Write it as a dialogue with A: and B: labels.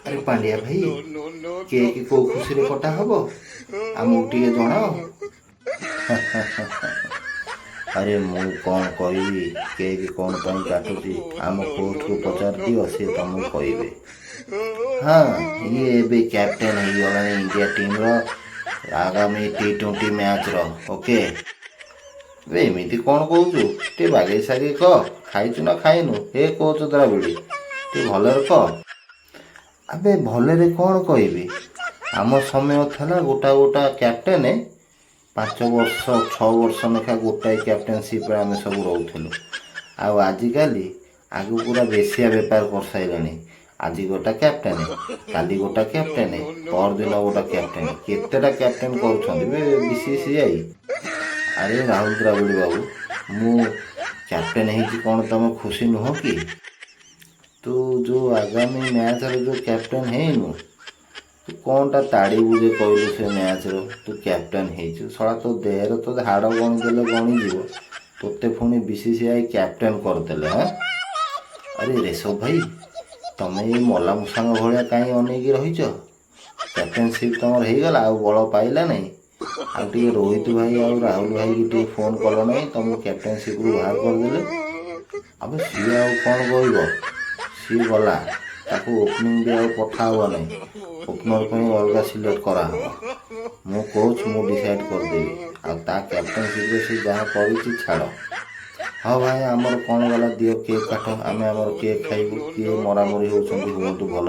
A: ଆରେ ପାଣ୍ଡିଆ ଭାଇ, କେକ୍ କୋଉ ଖୁସିରେ କଟା ହବ, ଆମକୁ ଟିକେ ଜଣାଅ। ଆରେ ମୁଁ କ'ଣ କହିବି କେକ୍ କ'ଣ ପାଇଁ କାଟୁଛି? ଆମ କୋଚକୁ ପଚାରି ଦିଅ, ସିଏ ତମକୁ କହିବେ। ହଁ, ଇଏ ଏବେ କ୍ୟାପ୍ଟେନ୍ ହେଇଗଲାଣି ଇଣ୍ଡିଆ ଟିମ୍ର ଆଗାମୀ ଟି20 ମ୍ୟାଚ୍ର। ଓକେ। ଏବେ ଏମିତି କ'ଣ କହୁଛୁ? ଟିକେ ବାଗେଇ ସାଗେଇ କହ। ଖାଇଛୁ ନା ଖାଇନୁ? ହେ କୋଚ୍ ଦ୍ରାବିଡ଼ି, ଟିକେ ଭଲରେ କହ। ଆବେ, ଭଲରେ କ'ଣ କହିବି? ଆମ ସମୟ ଥିଲା ଗୋଟା ଗୋଟା କ୍ୟାପ୍ଟେନ୍, 5 ବର୍ଷ 6 ବର୍ଷ ଲେଖା ଗୋଟାଏ କ୍ୟାପ୍ଟେନସିପ୍ରେ ଆମେ ସବୁ ରହୁଥିଲୁ। ଆଉ ଆଜିକାଲି ଆଗକୁ ପୁରା ବେଶିଆ ବେପାର କରିସାରିଲେଣି। ଆଜି ଗୋଟା କ୍ୟାପ୍ଟେନ୍, କାଲି ଗୋଟା କ୍ୟାପ୍ଟେନ୍, ପରଦିନ ଗୋଟା କ୍ୟାପ୍ଟେନ୍। କେତେଟା କ୍ୟାପ୍ଟେନ୍ କରୁଛନ୍ତି ବେ ବିସିସିଆଇ? ଆରେ ରାହୁଲ ଦ୍ରାବିଡ଼ ବାବୁ, ମୁଁ କ୍ୟାପ୍ଟେନ୍ ହେଇଛି, କ'ଣ ତମେ ଖୁସି ନୁହଁ କି? ତୁ ଯେଉଁ ଆଗାମୀ ମ୍ୟାଚ୍ର ଯେଉଁ କ୍ୟାପ୍ଟେନ୍ ହେଇନୁ, ତୁ କ'ଣଟା ତାଡ଼ିବୁ ଯେ କହିଲୁ? ସେ ମ୍ୟାଚ୍ର ତୁ କ୍ୟାପ୍ଟେନ୍ ହେଇଛୁ। ଶଳା, ତୋ ଦେହରେ ତ ହାଡ଼ ଗଣିଦେଲେ ଗଣିଯିବ, ତୋତେ ପୁଣି ବିସିସିଆଇ କ୍ୟାପ୍ଟେନ୍ କରିଦେଲେ। ହଁ, ଆରେ ରେଷଭ ଭାଇ, ତମେ ଏଇ ମଲା ମୂଷାଙ୍କ ଭଳିଆ କାହିଁ ଅନେଇକି ରହିଛ? କ୍ୟାପ୍ଟେନସିପ୍ ତମର ହେଇଗଲା, ଆଉ ବଳ ପାଇଲା ନାହିଁ? ଆଉ ଟିକେ ରୋହିତ ଭାଇ ଆଉ ରାହୁଲ ଭାଇକି ଟିକେ ଫୋନ୍ କଲ ନାହିଁ? ତମକୁ କ୍ୟାପ୍ଟେନସିପ୍ରୁ ବାହାର କରିଦେଲେ। ଆବେ, ସିଏ ଆଉ କ'ଣ କହିବ? ସିଏ ଗଲା, ତାକୁ ଓପନିଂ ବି ଆଉ ପଠା ହବ ନାହିଁ। ଓପନର୍ ପାଇଁ ଅଲଗା ସିଲେକ୍ଟ କରାହବ। ମୁଁ କୋଚ୍, ମୁଁ ଡିସାଇଡ଼୍ କରିଦେବି। ଆଉ ତା କ୍ୟାପ୍ଟେନସିପ୍ରେ ସେ ଯାହା କରିଛି, ଛାଡ଼। ହଁ ଭାଇ, ଆମର କ'ଣ ଗଲା? ଦିଅ କେକ୍ କାଟ, ଆମେ ଆମର କେକ୍ ଖାଇବୁ। କିଏ ମରାମରି ହେଉଛନ୍ତି ହୁଅନ୍ତୁ, ଭଲ।